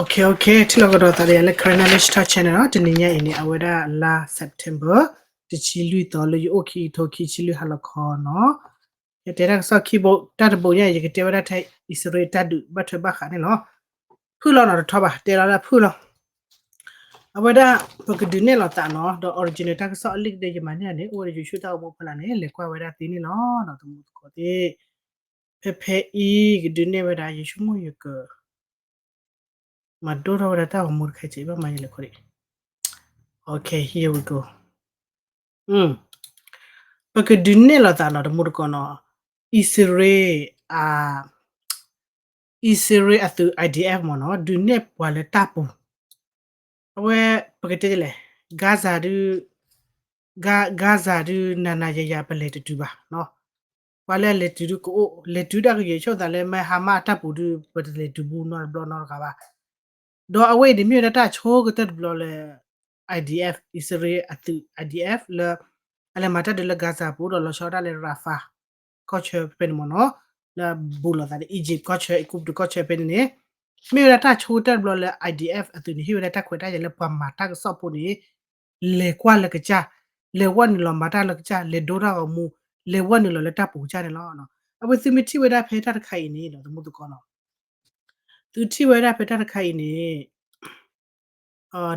Okay, okay, ထံၣ်လိာ်ကဒီးသးဒီးယၤလၢ Karen Knowledge Talk Channel နီၤ, တနံၤညါအံၤန့ၣ် အဝဲဒၣ်လါ September တဆံလွံၢ်သီလၢယအိၣ်ခံကထိခံဆံလွံၢ်ဟါလီၤခီနီၤ, ယတဲတၢ်ကစီၣ်ခံဘိ, တၢ်တဘိညါအံၤ ယကတဲဝဲဒၣ်ထဲအံၣ်စရ့လးတၢ်ဒုးဘၣ်ထွဲဘၣ်ဃးန့ၣ်လီၤ. ဖုၣ်လီၤနီၤ, တထီဘၣ်, တဲလီၤလၢဖုၣ်လီၤ. အဝဲဒၣ် ပကဒုးနဲၣ်လီၤသးနီၤ, ဒီး original တၢ်ကစီၣ်အလံာ်ကဒဲယမၤန့ၢ်န့ၣ် အိၣ်ဝဲဒၣ် YouTube တၢ်ဂီၤမူဖီလာ်န့ၣ် လဲၤကွၢ်ဝဲဒၣ်သ့န့ၣ်လီၤ. ဒီးသမူသကိးသ့ၣ် ဖဲဖဲအံၤ ကဒုးနဲၣ်ဝဲဒၣ် ယဆိကမိၣ်ယက မၤဒိၣ်ထီၣ်ဝဲဒၣ်တၢ်ဂီၤမူတခါကဲး ဘၣ်မၤယလဲၤခီဒံး. Okay, here we go. ပကဒုးနဲၣ်လီၤသးနီၤ သမူသကိးနီၤ, အံၣ်စရ့လး အံၣ်စရ့လးအသုး I D F မ့ၢ်နီၤ ဒုးနဲၣ်ပှၤလၢတၢ်ပူၤ, အဝဲ ပကတဲဒ်လဲၣ်, Gaza ဒုး Gaza ဒုး နၤနၤယၤယၤ ပလဲၤတတုၤဘၣ်နီၤ, ပှၤလၢအလဲၤတုၤဒုးကအိၣ် လဲၤတုၤဒၣ်ကယဲၢ်ဆိသးလၢ မ့ၢ် Hamas အတၢ်ပူၤဒုး ပတလဲၤတုၤဘူးနီတဘျီနီတဂၤဘၣ်. ဒီးအဝဲအံၤန့ၣ် မ့ၢ်ဝဲဒၣ်တၢ်ဆိကတၢၢ်တဘျီလၢ I D F အံၣ်စရ့လးအသုး I D F လၢ အလဲၤမၤတၢ်ဒုးလၢ Gaza ပူၤ ဒီးလီၤဆီဒၣ်လၢ Rafah ကီၢ်ဆၢဖဲန့ၣ်မ့ၢ်နီၤ, လၢဘူးလိာ်သးဒီး Egypt ကီၢ်ဆၢ အဲၤကူပတူးကီၢ်ဆၢဖဲန့ၣ်န့ၣ်, မ့ၢ်ဝဲဒၣ်တၢ်ဆိကတၢၢ်တဘျီလၢ I D F အသုးန့ၣ် ဟ့ၣ်ဝဲဒၣ်တၢ်ခွဲးတၢ်ယာ်လၢပှၤမၤတၢ်ကစီၣ်ဖိန့ၣ် လဲၤကွၢ်လၢကစၢ်, လဲၤဝဲနုာ်လီၤမၤတၢ်လၢကစၢ်, လဲၤဒိတၢ်ဂီၤမူ, လဲၤဝဲနုာ်လီၤလၢတၢ်ပူၤကစၢ်န့ၣ်လီၤ. အဝဲသုမ့ၢ်ထံၣ်ဝဲဒၣ်ဖဲတၢ်တခါအံၤန့ၣ် သမူသကိးနီၤ, သုထံၣ်ဝဲဒၣ်ဖဲတၢ်တခါအံၤန့ၣ်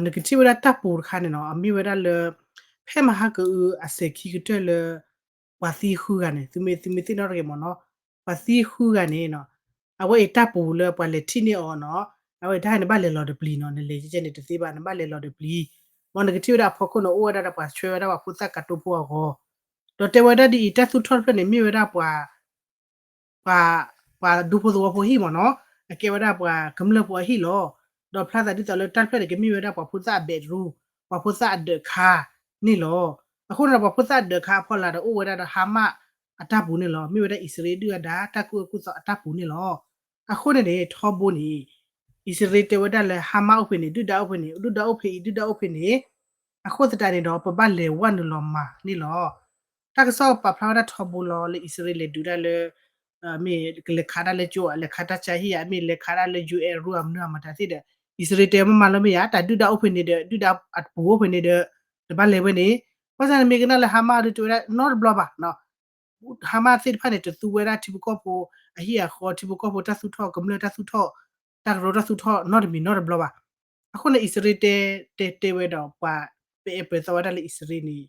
နကထံၣ်ဝဲဒၣ်တၢ်ပူၤတခါန့ၣ်နီၤ, အမ့ၢ်ဝဲဒၣ်လၢ ဖဲမဟါကအုအစဲၤခံကတၢၢ်လၢ ပှၤသံဃုဂၤန့ၣ်, သုမ့ၢ် သုမ့ၢ်သ့ၣ်နီၣ်တဂ့ၤမ့ၢ်နီၤ, ပှၤသံဃုဂၤန့ၣ်နီၤ, အဝဲအံၤတၢ်ပူၤလၢပှၤလဲၤထံၣ်န့ၢ်အီၤနီၤ, အဝဲတၢ်န့ၣ်ဘၣ်လဲၤလီၤတပျံၤနီၤ, နလဲၤကဲကဲန့ၣ်တသ့ဘၣ်, နဘၣ်လဲၤလီၤတပျံၤ, မ်နကထံၣ်ဝဲဒၣ်အဖီခိၣ်န့ၣ် အိၣ်ဝဲဒၣ်ဒီးပှၤဆှၢဝဲဒၣ်ပှၤဖိသၣ်ကတိဖိအဂီၢ်, ဒီးတဲဝဲဒၣ်ဒ်အံၤ တၢ်သူၣ်ထီၣ်တဖျၢၣ်န့ၣ် မ့ၢ်ဝဲဒၣ်ပှၤ ပှၤ ပှၤဒူဖိသဝီဖိဟံၣ်မ့ၢ်နီၤ, အကဲဝဲဒၣ်ပှၤကမျၢၢ်ဖိအဟံၣ်လီၤ. ဒီးဖျါသးဒ်သိးလၢတၢ်တဖျၢၣ်န့ၣ် ကမ့ၢ်ဝဲဒၣ်ပှၤဖိသၣ်အ bedroom, ပှၤဖိသၣ်အဒၢးခါန့ၣ်လီၤ. အဃိန့ၣ်ဒီး ပှၤဖိသၣ်အဒၢးခါအဖီလာ်ဒီး အိၣ်ဝဲဒၣ်ဒီး Hamas အတၢ်ပူၤန့ၣ်လီၤ. မ့ၢ်ဝဲဒၣ်အံၣ်စရ့လးဒုၣ်ဒါ တၢ်ကူၣ်အၢကူၣ်သီအတၢ်ပူၤန့ၣ်လီၤ. အဃိန့ၣ်န့ၣ် ထီဘိန့ၣ် အံၣ်စရ့လးတဲဝဲဒၣ်လၢ Hamas အိၣ်ဖဲန့ၣ် ဒုၣ်ဒါအိၣ်ဖဲန့ၣ် ဒုၣ်ဒါအိၣ်ဖဲအံၤ ဒုၣ်ဒါအိၣ်ဖဲန့ၣ်, အဃိသတးန့ၣ်ဒီး ပဘၣ်လဲၤဝဲနုာ်လီၤမၤန့ၣ်လီၤ. တၢ်ကစီၣ်ပာ်ဖျါဝဲဒၣ်ထီဘိလီၤလၢအံၣ်စရ့လးလဲၤဒုးဒၣ်လၢ မ့ၢ်ကလဲၤခးဒၣ်လၢကၠိဧါ, လဲၤခးတၢ်ဆါဟံၣ်ဧါ, မ့ၢ်လဲၤခးဒၣ်လၢ ယူအဲၣ် ရူအမနုၤအမတၤသ့ၣ်ဒီး အံၣ်စရ့လးတဲမ့ၢ်မၤလီၤမ့ၢ်ယါ, တၢ်ဒုၣ်ဒါအိၣ်ဖဲန့ၣ်ဒီး ဒုၣ်ဒါအပူၤအိၣ်ဖဲန့ၣ်ဒီး တဘၣ်လဲၤဝဲန့ၣ်, ဘၣ်ဆၣ်န့ၣ်မ့ၢ်ကနၣ်လၢ Hamas ဒုးတဲဝဲဒၣ်နီတဘျီဘၣ် Hamas သ့ၣ်တဖၣ်န့ၣ် တသူဝဲဒၣ်ထံဖိကီၢ်ဖိအဟံၣ်အဃီ, ထံဖိကီၢ်ဖိတၢ်သူၣ်ထီၣ်, ကမျၢၢ်တၢ်သူၣ်ထီၣ်, တၢ်ကရၢတၢ်သူၣ်ထီၣ် နီတမံၤနီတဘျီဘၣ်. အဃိန့ၣ် အံၣ်စရ့လးတဲ တဲ တဲဝဲဒီးပှၤ ပအဲၣ်ပၢသီဝဲဒၣ်လၢအံၣ်စရ့လးန့ၣ်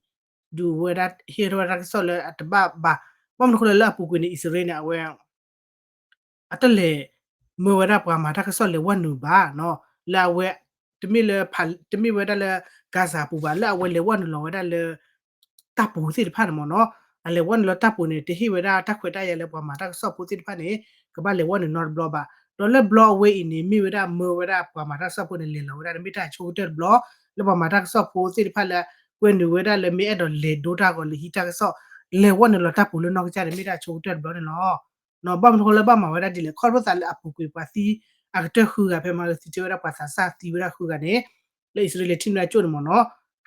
ဒုးဝဲဒၣ် ဟ့ၣ်ထီၣ်ဝဲဒၣ်တၢ်ကစီၣ်လၢအတဘၣ်ဘၣ်. ဘၣ်မနုၤအဃိလဲၣ်လၢအပူၤကွံာ်န့ၣ် အံၣ်စရ့လးန့ၣ် အဝဲ အတလဲၤ မၢဝဲဒၣ်ပှၤမၤတၢ်ကစီၣ်လဲၤဝဲနုာ်ဘၣ်နီၤ, လၢအဝဲ တမ့ၢ်လၢ တမ့ၢ်ဝဲဒၣ်လၢ Gaza ပူၤဘၣ်, လၢအဝဲလဲၤဝဲနုာ်လီၤဝဲဒၣ်လၢ တၢ်ပူၤသ့ၣ်တဖၣ်န့ၣ်မ့ၢ်နီၤ, အလဲၤဝဲနုာ်လီၤတၢ်ပူၤန့ၣ် တဟ့ၣ်ဝဲဒၣ်တၢ်ခွဲးတၢ်ယာ်လၢပှၤမၤတၢ်ကစီၣ်ဖိသ့ၣ်တဖၣ်န့ၣ် ကဘၣ်လဲၤဝဲနုာ်နီတဘျီဘၣ်. ဒီးလၢဘျီအဝဲအံၤန့ၣ် မ့ၢ်ဝဲဒၣ်မၢဝဲဒၣ်ပှၤမၤတၢ်ကစီၣ်ဖိန့ၣ် လဲၤလီၤဝဲဒၣ်န့ၣ် မ့ၢ်တၢ်ဆိကတၢၢ်တဘျီ လၢပှၤမၤတၢ်ကစီၣ်ဖိသ့ၣ်တဖၣ်လၢ ကွဲနုာ်ဝဲဒၣ်လၢမ့ၢ်အဲၣ်ဒိးလဲၤဒိတၢ်ဂီၤလၢဟံးတၢ်ကစီၣ် လဲၤဝဲနုာ်လီၤတၢ်ပူၤလၢနီၢ်ကစၢ်န့ၣ် မ့ၢ်တၢ်ဆိကတၢၢ်တဘျီန့ၣ်လီၤ. ဘၣ်မနုၤဃိလၢဘၣ်မၤဝဲဒၣ်ဒ်လဲၣ်, ခီဖျိသးလၢအပူၤကွံာ်ပှၤသံ အကတၢၢ်ဃုဂၤဖဲမၤလၢသုတဲဝဲဒၣ်ပှၤသးစၢ်သံဝဲဒၣ်ဃုဂၤန့ၣ် လၢအံၣ်စရ့လးထံၣ်မ့ၢ်ဒၣ်ကၠိၣ်န့ၣ်မ့ၢ်နီၤ,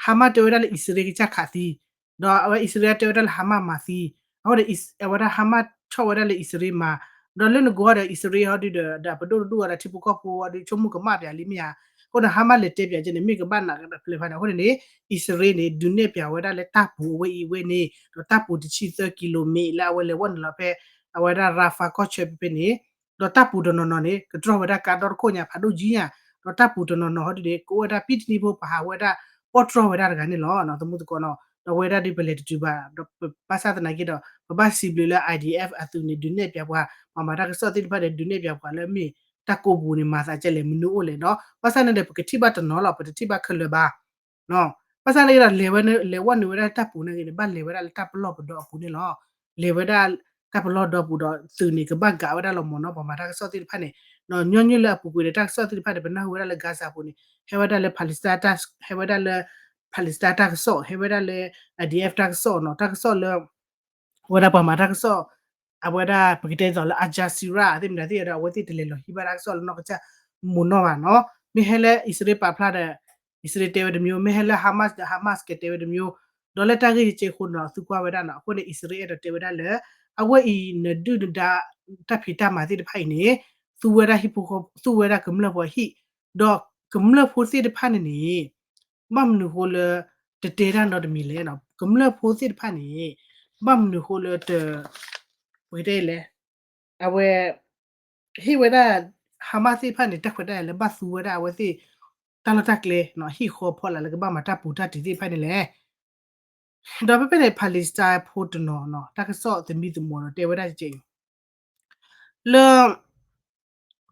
Hamas တဲဝဲဒၣ်လၢအံၣ်စရ့လးကစၢ်ခးသံ, ဒီးအဝဲအံၣ်စရ့လးတဲဝဲဒၣ်လၢ Hamas မၤသံ, အဃိန့ၣ် အဝဲဒၣ် Hamas ဆီၣ်ဝဲဒၣ်လၢအံၣ်စရ့လးမၤ, ဒီးလၢနဂီၢ်ဒီးအံၣ်စရ့လးဟီဒုဒီး ဒီးပဒိၣ်တဒူၣ်အီၤဒီးထံဖိကီၢ်ဖိအီၤဒု ဆိကမိၣ်ကမၣ်ပၠးလံမ့ၢ်ဧါ, အဃိန့ၣ် Hamas လဲၤတဲပၠးကဲန့ၣ် မ့ၢ်ကဘၣ်နးကဒီးဖျဲၣ်ဖးန့ၣ် အဃိန့ၣ်န့ၣ် အံၣ်စရ့လးန့ၣ် ဒုးနဲၣ်ပၠးဝဲဒၣ်လၢတၢ်ပူၤအဝဲအံၤဝဲန့ၣ် ဒီးတၢ်ပူၤတဆံသၢကံလိမ့ၣ်လၢအဝဲလဲၤဝဲနုာ်လီၤဖဲ အဝဲဒၣ် Rafah ကီၢ်ဆၢဖဲဖဲန့ၣ် ဒီးတၢ်ပူၤတနီၤနီၤန့ၣ် ကတြီၢ်ဝဲဒၣ်ကါဒီတခိၣ်ညါဖးဒိၣ်ကံညါ, ဒီးတၢ်ပူၤတနီၤနီၤဟီဒုန့ၣ် ကအိၣ်ဝဲဒၣ်ပံတနံၤဖိ ပဟးဝဲဒၣ် ပိာ်တြီၢ်ဝဲဒၣ်တဂၤန့ၣ်လီၤ. သမူသကိးနီၤ ဒီးဝဲဒၣ်ဒုးပလဲၤတတုၤဘၣ်, ဒီးဘၣ်ဆၣ်သနာ်က့ဒီး ပဘၣ်စံးဘျုးလၢ I D F အသုးန့ၣ် ဒုးနဲၣ်ပၠးပှၤ ပှၤမၤတၢ်ကစီၣ်သ့ၣ်တဖၣ်ဒီး ဒုးနဲၣ်ပၠးပှၤလၢမ့ၢ်တၢ်ကိးပူၤန့ၣ် မၤသးကဲလဲၣ် မနုၤအိၣ်လဲၣ်နီၤ, ဘၣ်ဆၣ်န့ၣ်ဒီး ပကထံၣ်ဘၣ်တနီၤလီၤ ပတထံၣ်ဘၣ်ခဲလၢာ်ဘၣ် ဘၣ်ဆၣ်န့ၣ်ဒီး လဲၤဝဲ လဲၤဝဲနုာ်ဝဲဒၣ်လၢတၢ်ပူၤန့ၣ်ဂ့ၤန့ၣ် ဘၣ်လဲၤဝဲဒၣ်လၢတၢ်ပလီၢ်ပဒီအပူၤန့ၣ်လီၤ. လဲၤဝဲဒၣ်တၢ်ပလီၢ်ဒီပူၤဒီးသုးန့ၣ် ကဘၣ်ကးဝဲဒၣ်လီၤမ့ၢ်နီၤ ပှၤမၤတၢ်ကစီၣ်သ့ၣ်တဖၣ်န့ၣ်, ညီနုၢ်လၢအပူၤကွံာ်ဒီးတၢ်ကစီၣ်သ့ၣ်တဖၣ်န့ၣ် ပနၢ်ဟူဝဲဒၣ်လၢ Gaza ပူၤန့ၣ် ဟဲဝဲဒၣ်လၢ Palestine တၢ် ဟဲဝဲဒၣ်လၢ Palestine တၢ်ကစီၣ် ဟဲဝဲဒၣ်လၢ I D F တၢ်ကစီၣ်နီၤ တၢ်ကစီၣ်လၢ အဝဲဒၣ်ပှၤမၤတၢ်ကစီၣ် အဝဲဒၣ်ပကတဲသိးလၢ Al Jazeera သ့ၣ်မတၤသ့ၣ်ဒီး အဝဲသ့ၣ်တလဲၤလီၤဟံးဘၣ်တၢ်ကစီၣ်လၢနီၢ်ကစၢ်မ့ၢ်နီၢ်ဘၣ်နီၤ, မ့ၢ်ဟဲလၢအံၣ်စရ့လးပာ်ဖျါဒီး အံၣ်စရ့လးတဲဝဲတမျိုး, မ့ၢ်ဟဲလၢ Hamas ဒီး Hamas ကတဲဝဲတမျိုး, ဒီးလၢတၢ်ဂ့ၢ်ကဲကဲအဃိန့ၣ်ဒီး သုကွၢ်ဝဲဒၣ်နီၤ, အဃိန့ၣ် အံၣ်စရ့လးအဲၣ်ဒိးတဲဝဲဒၣ်လၢ အဝဲအံၤနဒုၣ်နဒါ တၢ်ဖံးတၢ်မၤသ့ၣ်တဖၣ်အံၤန့ၣ် သူဝဲဒၣ်ဟံၣ်ဖိဃီ သူဝဲဒၣ်ကမျၢၢ်ဖိအဟံၣ် ဒီးကမျၢၢ်ဖိသ့ၣ်တဖၣ်န့ၣ်န့ၣ် ဘၣ်မနုၤဃိလၢ တတဲတၢ်နီတမံၤလဲၣ်နီၤ, ကမျၢၢ်ဖိသ့ၣ်တဖၣ်န့ၣ် ဘၣ်မနုၤဃိလၢတ ပကတဲလဲၣ်, အဝဲ ဟ့ၣ်ဝဲဒၣ် Hamas သ့ၣ်တဖၣ်န့ၣ် တၢ်ခွဲးတၢ်ယာ်လၢဘၣ်သူဝဲဒၣ်အဝဲသ့ၣ် တၢ်လီၢ်တၢ်ကျဲနီၤ, ဟံၣ်ဃီဖီလာ်လၢကဘၣ်မၤတၢ်ပူၤတၢ်တံၤသ့ၣ်တဖၣ်န့ၣ်လဲၣ်. ဒီးဖဲဖဲန့ၣ် Palestine ဖိတနီၤနီၤ တၢ်ကစီၣ်သမံသမိးဒီးတဲဝဲဒၣ်တက့ၢ် လၢ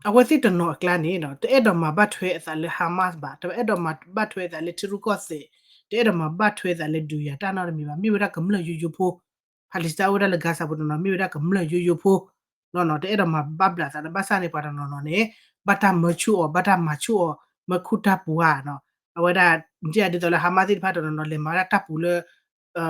အဝဲသ့ၣ်တနီၤအကျါန့ၣ်ဒီး တအဲၣ်ဒိးမၤဘၣ်ထွဲအသးလၢ Hamas ဘၣ်, တအဲၣ်ဒိးမၤဘၣ်ထွဲအသးလၢထံရူၢ်ကီၢ်သဲး, တအဲၣ်ဒိးမၤဘၣ်ထွဲအသးလၢဒုးယၤတၢ်နီတမံၤဘၣ်, မ့ၢ်ဝဲဒၣ်ကမျၢၢ်ယိယိဖိ, Palestine အိၣ်ဝဲဒၣ်လၢ Gaza ပူၤတနီၤ မ့ၢ်ဝဲဒၣ်ကမျၢၢ်ယိယိဖိ နီၤနီၤ တအဲၣ်ဒိးမၤဘၣ်ဘျးသးဒီးဘၣ်ဆၣ်န့ၣ် ပှၤတနီၤနီၤန့ၣ် ဘၣ်တၢ်မၢဆူၣ်အီၤ, ဘၣ်တၢ်မၤဆူၣ်အီၤ, မၢခူၣ်တၢ်ပူၤဧါနီၤ, အဝဲဒၣ် ဒ်သိးလၢ Hamas သ့ၣ်တဖၣ်တနီၤနီၤ လဲၤမၤဝဲဒၣ်တၢ်ပူၤလၢ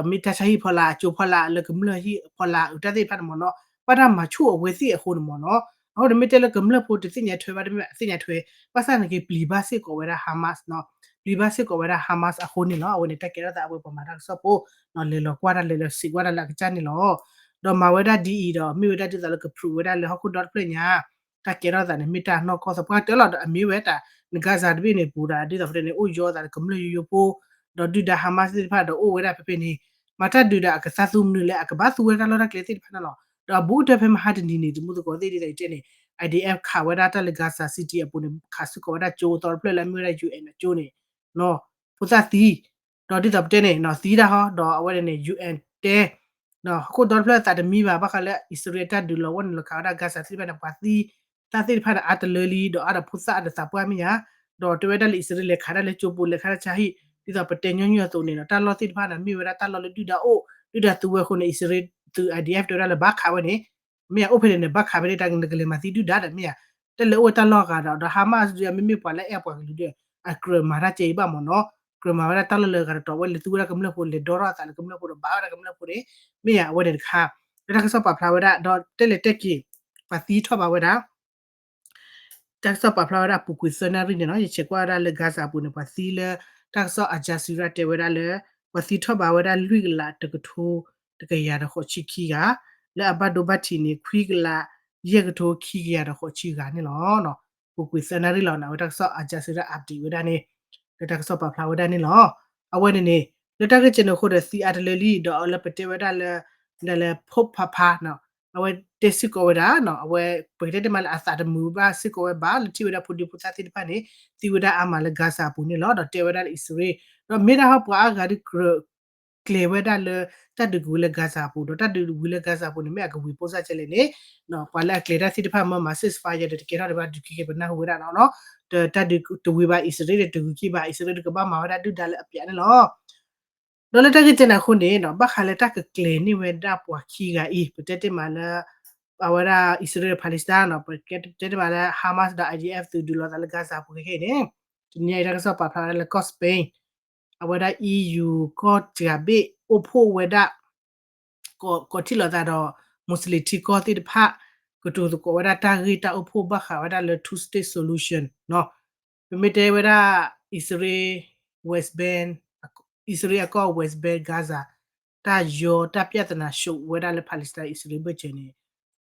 မ့ၢ်တၢ်ဆါဟံၣ်ဖီလာ် အကၠိဖီလာ် လၢကမျၢၢ်ဟံၣ်ဖီလာ် အတၢ်သ့ၣ်တဖၣ်န့ၣ်မ့ၢ်နီၤ, ဘၣ်တၢ်မၤဆူၣ်အဝဲသ့ၣ်အဃိန့ၣ်မ့ၢ်နီၤ, အဃိန့ၣ်မ့ၢ်တဲလၢကမျၢၢ်ဖိတသ့ၣ်ညါထွဲဘၣ် တမ့ၢ်အသ့ၣ်ညါထွဲ, ဘၣ်ဆၣ်န့ၣ်က့ၤပျံၤဘၣ်စ့ၢ်ကီးဝဲဒၣ် Hamas နီၤ, ပျံၤဘၣ်စ့ၢ်ကီးဝဲဒၣ် Hamas အဃိန့ၣ်လီၤ. အဝဲန့ၣ်တၢ်ကဲထီၣ်သးအဝဲပှၤမၤတၢ်ကစီၣ်ဖိ နီၤ လဲၤလီၤကွၢ်တၢ်လဲၤလီၤစံးကွၢ်တၢ်လၢအကစၢ်န့ၣ်လီၤ. ဒီးမၤဝဲဒၣ်ဒ်အံၤဒီး မ့ၢ်ဝဲဒၣ်ဒ်သိးလၢက prove ဝဲဒၣ်လၢဟီၣ်ခိၣ်ဒီတဖျၢၣ်ညါ တၢ်ကဲထီၣ်သးန့ၣ် မ့ၢ်တၢ်နီၢ်ကီၢ်သပှၢ်တၢၢ်လီၤ. ဒီးအမ့ၢ်ဝဲတၢ် န Gaza တဘ့ၣ်န့ၣ်ပူၤဒီး ဒ်သိးပတဲန့ၣ် အိၣ်ယီၤသးလၢကမျၢၢ်ယိယိဖိ ဒီးဒုၣ်ဒါ Hamas သ့ၣ်တဖၣ်ဒီးအိၣ်ဝဲဒၣ်ဖဲဖဲန့ၣ် မၤတၢ်ဒုးဒီးအကသါသူမနုၤလဲၣ် အကဘၣ်သူဝဲဒၣ်တၢ်လီၢ်တၢ်ကျဲသ့ၣ်တဖၣ်န့ၣ်လီၤ. ဒီးအဘူးကတၢၢ်ဖဲမဟါတနံၤန့ၣ် တမူသကိးသ့ၣ်ဒ်သိးယတဲန့ၣ် IDF ခးဝဲဒၣ်တၢ်လၢ Gaza City အပူၤန့ၣ် ခးစ့ၢ်ကီးဝဲဒၣ်ကၠိသီတဖျၢၣ်လၢအမ့ၢ်ဝဲဒၣ် UN အကၠိန့ၣ် နီၤ ဖိသၣ်သံ ဒီးဒ်သိးပတဲန့ၣ်နီၤ သံတၢ်ဟီ ဒီးအဝဲန့ၣ်န့ၣ် UN တဲ ဟီၣ်ခိၣ်ဒီတဖျၢၣ်သးတမံဘၣ် ဘၣ်ဃးလၢအံၣ်စရ့လးတၢ်ဒုးလီၤဝဲန့ၣ်လီၤခးဝဲဒၣ် Gaza သ့ၣ်တဖၣ်န့ၣ် ပှၤသံ တၢ်သ့ၣ်တဖၣ်န့ၣ် အါတလၢလံ ဒီးအါဒီးဖိသၣ်အါဒီးသးပှၢ်မ့ၢ်ဧါ, ဒီးတဲဝဲဒၣ်လၢအံၣ်စရ့လးလဲၤခးဒၣ်လၢကၠိပူၤ လဲၤခးဒၣ်ဆါဟံၣ် ဒ်သိးပတဲညီနုၢ်အသိးန့ၣ်နီၤ တၢ်လီၢ်သ့ၣ်တဖၣ်န့ၣ် မ့ၢ်ဝဲဒၣ်တၢ်လီၢ်လၢဒုၣ်ဒါအိၣ် ဒုၣ်ဒါသူဝဲအဃိန့ၣ် အံၣ်စရ့လးသုး IDF တဲဝဲဒၣ်လၢဘၣ်ခးဝဲန့ၣ် မ့ၢ်ဧါ အိၣ်ဖဲန့ၣ်န့ၣ် ဘၣ်ခးဖဲန့ၣ် တၢ်နကလဲၤမၤသံဒုၣ်ဒါဒီးမ့ၢ်ဧါ, တၢ်လဲၤအိၣ်ဝဲတၢ်လီၢ်အဂၤဒီး ဒီး Hamas ဒုး မ့မ့ၢ်ပှၤလၢအဲၣ်ပှၤကလုာ်ဒီး အကြၢးမၤတၢ်ကဲအံၤဘၣ်မ့ၢ်နီၤ, ကြၢးမၤဝဲဒၣ်တၢ်လီၢ်လၢအဂၤတတီၤ ဝဲလဲၤသူဝဲဒၣ်ကမျၢၢ်ဖိ လဲၤဒီထီၣ်အသးလၢကမျၢၢ်ဖိဒီး ဘၣ်ဝဲဒၣ်ကမျၢၢ်ဖိန့ၣ် မ့ၢ်ဧါ အဝဲန့ၣ်တခါ လၢတၢ်ကစီၣ်ပာ်ဖျါဝဲဒၣ် ဒီးတဲလဲၤတဲက့ၤ ပှၤသံထီၣ်ဘၣ်ဝဲဒၣ် တၢ်ကစီၣ်ပာ်ဖျါဝဲဒၣ်အပူၤကွံာ်သၢနၣ်ရံၣ်န့ၣ်နီၤ ယဆဲးကွၢ်ဝဲဒၣ်လၢ Gaza အပူၤန့ၣ် ပှၤသံလၢ တၢ်ကစီၣ် Al Jazeera တဲဝဲဒၣ်လၢ ပှၤသံထီၣ်ဘၣ်ဝဲဒၣ်လွံၢ်ကလးတကထိ တကယၤဒီးဃိးဆံခံဂၤ, လၢအဘၣ်ဒိဘၣ်ထံးန့ၣ် ခွံကလး ယဲၢ်ကထိခံကယၤဒီးဃိးဆံဂၤန့ၣ်လီၤ. ပူၤကွံာ်သၢနၣ်ရံၣ်လီၤန့ၣ် အဝဲတၢ်ကစီၣ် Al Jazeera update ဝဲဒၣ်န့ၣ် လၢတၢ်ကစီၣ်ပာ်ဖျါဝဲဒၣ်န့ၣ်လီၤ. အဝဲန့ၣ်န့ၣ် လၢတၢ်ဂ့ၢ်ကဲန့ၣ်အဃိဒီးသံအါတလၢလံ ဒီးလၢပတဲဝဲဒၣ်လၢ ဒ်လၢ Pope Papa နီၤ အဝဲတဲစ့ၢ်ကီးဝဲဒၣ်နီၤ အဝဲ ပကတဲတမံၤလၢအသးတမုာ်ဘၣ်စ့ၢ်ကီးဝဲဘၣ် လၢထံၣ်ဝဲဒၣ်ဖိဒံဖိသၣ်သ့ၣ်တဖၣ်န့ၣ် သံဝဲဒၣ်အါမးလၢ Gaza အပူၤန့ၣ်လီၤ. ဒီးတဲဝဲဒၣ်လၢအံၣ်စရ့လး ဒီးမ့ၢ်ဒၣ်ဟီၣ်ပှၤအါဂၤဒုးကြၢးကျဲၤဝဲဒၣ်လၢ တၢ်ဒုးကဝံၤလၢ Gaza အပူၤ ဒီးတၢ်ဒုးဝံၤလၢ Gaza အပူၤန့ၣ် မ့ၢ်အကဝံၤပိၢ်စၢ်ကဲလဲၣ်န့ၣ် ပှၤလၢအကျဲၤတၢ်သ့ၣ်တဖၣ်မၢမၤ ceasefire ဒီးတကဲထီၣ်ဒံးဘၣ် ဒုးက့ၤက့ၤပနၢ်ဟူဝဲဒၣ်နီၤ တၢ်ဒုးတဝံၤဘၣ်အံၣ်စရ့လး တဂုၤက့ၤဘၣ်အံၣ်စရ့လး တကဘၣ်မၤဝဲဒၣ်ဒုၣ်ဒါလၢအပျးန့ၣ်လီၤ. ဒီးလၢတၢ်ဂ့ၢ်ကဲန့ၣ်အဃိန့ၣ်နီၤ ဘၣ်ဃးလၢတၢ်ကကျဲၤန့ၢ်ဝဲဒၣ်ပှၤခံဂၤအံၤ ပတဲတ့ၢ်မးလၢ အဝဲဒၣ်အံၣ်စရ့လး Palestine နီၤ ပတဲတ့ၢ်မးလၢ Hamas ဒီး IDF သုးဒုးလိာ်သးလၢ Gaza အပူၤခဲခဲအံၤန့ၣ် တနံၤအံၤတၢ်ကစီၣ်ပာ်ဖျါဝဲဒၣ်လၢကီၢ် Spain အဝဲဒၣ် E U ကီၢ်တဂၤဘ့ၣ်အိၣ်ဖှိၣ်ဝဲဒၣ် ကိးထံၣ်လိာ်သးဒီး Muslim ထံကီၢ်သ့ၣ်တဖၣ် ကတိၤသကိးဝဲဒၣ်တၢ်ဂ့ၢ်တၢ်အိၣ်ဖှိၣ်ဘၣ်ဃးဝဲဒၣ်လၢ two state solution နီၤ ပမ့ၢ်တဲဝဲဒၣ် အံၣ်စရ့လး West Bank အံၣ်စရ့လးအကီၢ် West Bank Gaza တၢ်ယီတၢ် ပြဿနာ ရှုပ် ဝဲဒၣ်လၢ Palestine အံၣ်စရ့လးဘၢၣ်စၢၤန့ၣ်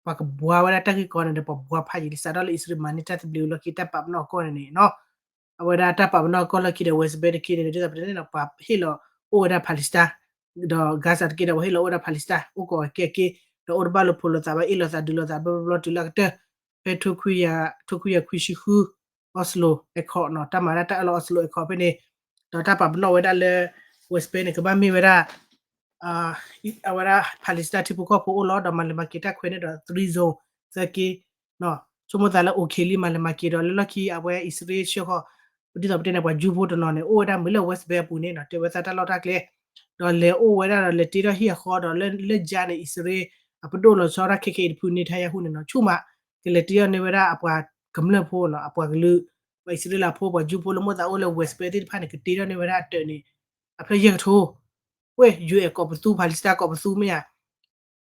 ပှၤကဘှါဝဲဒၣ်တၢ်ဂ့ၢ်ကီန့ၣ်ဒီး ပှၤဘှါဖးယံာ်လံ စးထီၣ်လၢအံၣ်စရ့လးမၤန့ၢ်တၢ်သဘျ့လီၢ်ခံတၢ်ပာ်ပနီၣ်အကီၢ်န့ၣ်န့ၣ်နီၤ အဝဲဒၣ်တၢ်ပာ်ပနီၣ်အကီၢ်လီၢ်ခံဒီး West Bank တခီန့ၣ် ဒ်သိးပတဲန့ၣ်နီၤ ပှၤဟ့ၣ်လီၤအိၣ်ဝဲဒၣ် Palestine ဒီး Gaza တက့ဒီး ပှၤဟ့ၣ်လီၤအိၣ်ဝဲဒၣ် Palestine အိၣ်ကိးကဲက့ ဒီးအိၣ်တဘၣ်လိာ်ဖိးလိာ်သးဘၣ် အ့ၣ်လိာ်သးဒုးလိာ်သးဘျီဘျီတုၤလၢအကတၢၢ် ဖဲ ထိခွံကယၤခွံဆံဃု Oslo Accord နီၤ တၢ်မၤဒၣ်တၢ်အၢၣ်လီၤ Oslo Accord ဖဲန့ၣ် ဒီးတၢ်ပာ်ပနီၣ်ဝဲဒၣ်လၢ West Bank န့ၣ် ကဘၣ်မ့ၢ်ဝဲဒၣ် အဝဲဒၣ် Palestine ထံဖိကီၢ်ဖိအိၣ်လီၤ ဒီးမၤလဲၤမၤက့ၤတၢ်ခွဲးန့ၣ်ဒီး three zone သၢက့ ဆိကမိၣ်သးလၢ okay လံ မၤလဲၤမၤက့ၤဒီး လၢလီၢ်ခံအဝဲအံၣ်စရ့လးဆှၢဃီၤ ဒ်သိးပတဲန့ၣ် ပှၤကၠူဖိတနီၤန့ၣ် အိၣ်ဝဲဒၣ်မ့ၢ်လၢ West Bank အပူၤန့ၣ်နီၤ တဲဝဲသးတၢ်လီၢ်တၢ်ကျဲ ဒီးလဲၤအိၣ်ဝဲဒၣ်ဒီးလဲၤတ့ထီၣ်ဟံၣ်အဃီဒီး လၢလၢယါန့ၣ် အံၣ်စရ့လး အပဒိၣ်လီၤဆီဒၣ်ခဲခဲအံၤတဖု Netanyahu န့ၣ်နီၤ ဆူၣ်မး ကလဲၤတ့ထီၣ်န့ၢ်ဝဲဒၣ်အပှၤကမျၢၢ်ဖိနီၤ အပှၤကလုာ် ပှၤအံၣ်စရ့လးဖိ ပှၤကၠူဖိလၢမိၣ်သးအိၣ်လၢ West Bank သ့ၣ်တဖၣ်န့ၣ် ကတ့ထီၣ်န့ၢ်ဝဲဒၣ်အတၢးန့ၣ် အဖျၢၣ်ယဲၢ်ကထိ ဝဲ UN ကိးပသူ Palestine ကိးပသူမ့ၢ်ဧါ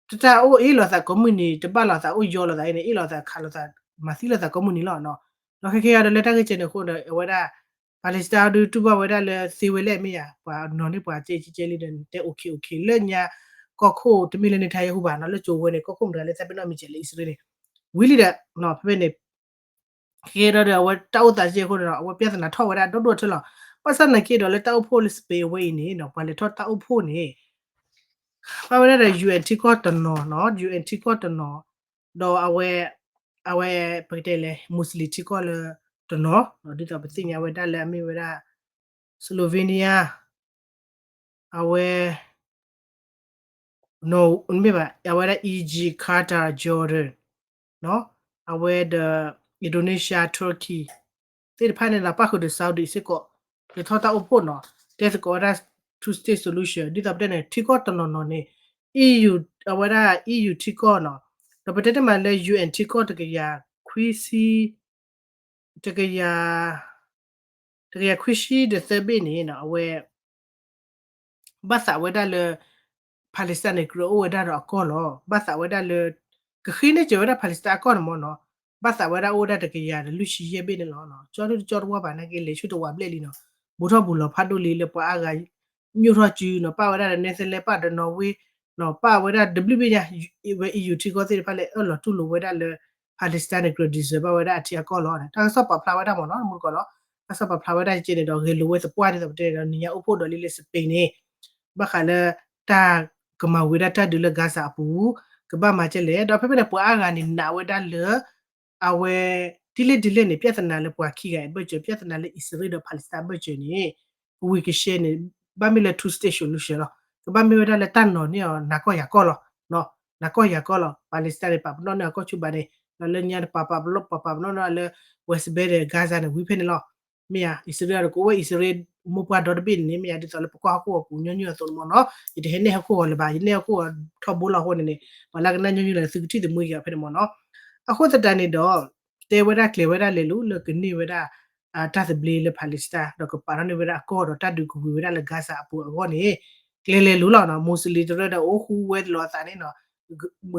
တၢ်တၢ်အိၣ်အ့ၣ်လိာ်သးကိးမုၢ်နံၤ တဘၣ်လိာ်သးအိၣ်ယီလိာ်သးအံၤန့ၣ် အ့ၣ်လိာ်သးခးလိာ်သး မၤသံလိာ်သးကိးမုၢ်နံၤလီၤနီၤ ဒီးခဲခဲအံၤဒီးလၢတၢ်ဂ့ၢ်ကဲန့ၣ်အဃိဒီး အဝဲဒၣ် Palestine ဒုးတူၢ်ဘၣ်ဝဲဒၣ်လၢသ့ဝဲလဲၣ်မ့ၢ်ဧါ ပှၤနီၤန့ၢ်ပှၤကဲကဲကဲလံဒီး တဲ okay okay လၢညါ ကီၢ်ခိၣ်တမ့ၢ်လၢ Netanyahu ဘၣ်နီၤ လၢကၠိဝဲန့ၣ် ကီၢ်ခိၣ်မတၤလၢသးပ့ၤနီၣ်မံၤစဲးလၢအံၣ်စရ့လးန့ၣ် ဝံၤလံဒီး ဖဲဖဲန့ၣ် ကဲဒီးဒီး အဝဲတၢ်အိၣ်သးကဲအဃိဒီး အဝဲပြဿနာထီၣ်ဝဲဒၣ်ဒီဒိၣ်ထၢလီၤ. ဘၣ်ဆၣ်သနာ်က့ဒီး လၢတၢ်အိၣ်ဖှိၣ်လၢ Spain အဝဲအံၤန့ၣ် ပှၤလဲၤထီၣ်တၢ်အိၣ်ဖှိၣ်န့ၣ် ဘၣ်ဝဲဒၣ်ဒီး UN ထံကီၢ်တနီၤနီၤ, UN ထံကီၢ်တနီၤ, ဒီးအဝဲ အဝဲ ပကတဲလဲၣ် Muslim ထံကီၢ်လၢတနီၤ, ဒ်သိးပသ့ၣ်ညါဝဲဒၣ်လၢအမ့ၢ်ဝဲဒၣ် Slovenia, အဝဲ မ့ၢ်ဘၣ် အဝဲဒၣ် Egypt, Qatar, Jordan, အဝဲဒီး Indonesia, Turkey သ့ၣ်တဖၣ်န့ၣ်ဒီး ပၣ်ဃုာ်ဒီး Saudi စ့ၢ်ကီး လဲၤထီၣ်တၢ်အိၣ်ဖှိၣ်နီၤ, တဲသကိးဝဲဒၣ် two state solution ဒ်သိးပတဲန့ၣ် ထံကီၢ်တနီၤနီၤန့ၣ် EU အဝဲဒၣ် EU ထံကီၢ်နီၤ, ဒီးပတဲတမံၤလၢ UN ထံကီၢ်တကယၤခွံဆံ တကယၤ တကယၤခွံဆံဒီးသၢဘ့ၣ်န့ၣ် အဝဲ ဘၣ်သးဝဲဒၣ်လၢ Palestine န့ၣ် ကြၢးအိၣ်ဝဲဒၣ်ဒီးအကီၢ်လီၤ. ဘၣ်သးဝဲဒၣ်လၢ ကဃ့န့ၢ်စၢၤဝဲဒၣ် Palestine အကီၢ်န့ၣ်မ့ၢ်နီၤ, ဘၣ်သးဝဲဒၣ်အိၣ်ဝဲဒၣ်တကယၤဒီးလွံၢ်ဆံယဲၢ်ဘ့ၣ်န့ၣ်လီၤ. ကၠီဒုတကၠီတဝၢ်ဘၣ်နာ်က့ လဲၤဆူတဝးဘျဲၣ်လံနီၤ, ဘူးထီၣ်ဘူးလီၤဖးဒိၣ်လံလၢပှၤအါဂၤ ညိၣ်ထီၣ်စုနီၤ, ပၣ်ဝဲဒၣ်ဒီး Netherlands ပၣ်ဒီး Norway နီၤ, ပၣ်ဝဲဒၣ်တဘျုးဘ့ၣ်ညါ ဝဲ EU ထံကီၢ်သ့ၣ်တဖၣ်လၢအၢၣ်လီၤတူၢ်လိာ်ဝဲဒၣ်လၢ Palestine န့ၣ် ကြၢးဒုးစၢၤဘၣ်ဝဲဒၣ်အထံအကီၢ်လီၤ. တၢ်ကစီၣ်ပာ်ဖျါဝဲဒၣ်မ့ၢ်နီၤ မူတကီၢ်လီၤ. တၢ်ကစီၣ်ပာ်ဖျါဝဲဒၣ်ကဲန့ၣ်ဒီး ဂဲၤလိာ်ဝဲသပှၢ်ဒ်သိးပတဲဒီး နံၤညါအိၣ်ဖှိၣ်ဒီးလံလၢ Spain န့ၣ် ဘၣ်ဃးလၢ တၢ်ကမၤဝံၤဒၣ်တၢ်ဒုးလၢ Gaza အပူၤ ကဘၣ်မၤကဲလဲၣ်, ဒီးဖဲဖဲန့ၣ် ပှၤအါဂၤန့ၣ် နာ်ဝဲဒၣ်လၢ အဝဲ ဒ်လဲၣ်ဒ်လဲၣ်န့ၣ် ပြဿနာလၢပှၤခံဂၤအံၤအဘၢၣ်စၢၤ ပြဿနာလၢအံၣ်စရ့လးဒီး Palestine အဘၢၣ်စၢၤန့ၣ် ကဝံၤကရှဲန့ၣ် ဘၣ်မ့ၢ်လၢ two state solution လီၤ. ကဘၣ်မ့ၢ်ဝဲဒၣ်လၢတၢ်နီၤန့ၢ်အီၤ နၤကီၢ်ယၤကီၢ်လီၤ. နၤကီၢ်ယၤကီၢ်လီၤ. Palestine န့ၣ် ပာ်ပနီၣ်န့ၢ်အကီၢ်ဆူဘၣ်န့ၣ် ဒီးလၢညါတပာ်ပာ်ပနီၣ် ပာ်ပနီၣ်န့ၢ်လၢ West Bank ဒီး Gaza န့ၣ် ဝံၤဖဲန့ၣ်လီၤ. မ့ၢ်ဧါ အံၣ်စရ့လးဒီးကအိၣ်ဝဲ အံၣ်စရ့လး မိၢ်ပှၢ်ဒီတဘ့ၣ်န့ၣ် မ့ၢ်ဧါ ဒ်သိးလၢပကွၢ်ဟီၣ်ခိၣ်အပူၤညီနုၢ်အသိးန့ၣ်မ့ၢ်နီၤ, ယတဟဲနဲၣ်ဟီၣ်ခိၣ်ဂီၤလၢၤဘၣ်, ယနဲၣ်ဟီၣ်ခိၣ်ဂီၤထီဘိလီၤအဃိန့ၣ်န့ၣ် ပှၤလၢကနၣ်ညီနုၢ်လၢသုကထံၣ်သမူက့ၤဖဲန့ၣ်မ့ၢ်နီၤ. အဃိသတးန့ၣ်ဒီး တဲဝဲဒၣ်ကျဲၤဝဲဒၣ်လဲၤလူၤလၢကန့ၢ်ဝဲဒၣ် တၢ်သဘျ့လၢ Palestine ဒီးကပာ်ထီၣ်န့ၢ်ဝဲဒၣ်အကီၢ်ဒီးတၢ်ဒုးကဝံၤဝဲဒၣ်လၢ Gaza အပူၤအဂီၢ်န့ၣ် ကျဲၤလဲၤလူၤလီၤနီၤ. Muslim တရၢဒီးအိၣ်ဃူဝဲလီၤအသးန့ၣ်နီၤ,